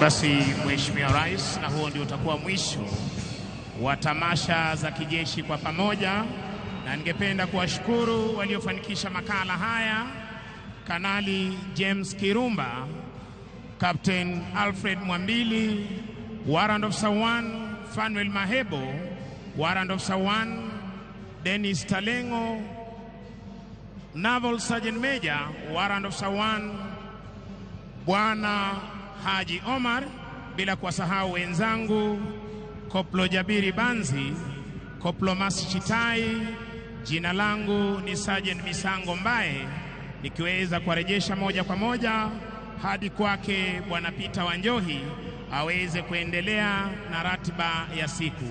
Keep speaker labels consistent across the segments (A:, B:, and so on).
A: Basi Mheshimiwa Rais, na huo ndio utakuwa mwisho wa tamasha za kijeshi kwa pamoja, na ningependa kuwashukuru waliofanikisha makala haya: Kanali James Kirumba, Captain Alfred Mwambili, Warrant Officer 1 Fanuel Mahebo, Warrant Officer 1 Dennis Talengo, Naval Sergeant Major Warrant Officer 1 Bwana Haji Omar, bila kuwasahau wenzangu Koplo Jabiri Banzi, Koplo Masi Chitai. Jina langu ni Sergeant Misango Mbae, nikiweza kuwarejesha moja kwa moja hadi kwake Bwana Peter Wanjohi aweze kuendelea na ratiba ya siku.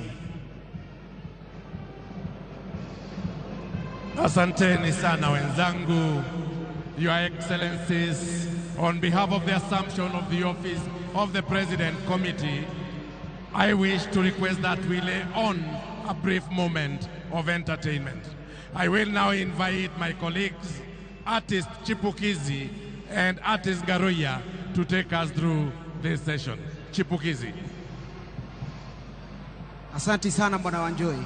B: Asanteni sana wenzangu. Your Excellencies, on behalf of the assumption of the office of the President Committee, I wish to request that we lay on a brief moment of entertainment. I will now invite my colleagues, artist Chipukizi and artist Garuya, to take us through this session. Chipukizi.
C: Asanti sana Bwana Wanjohi.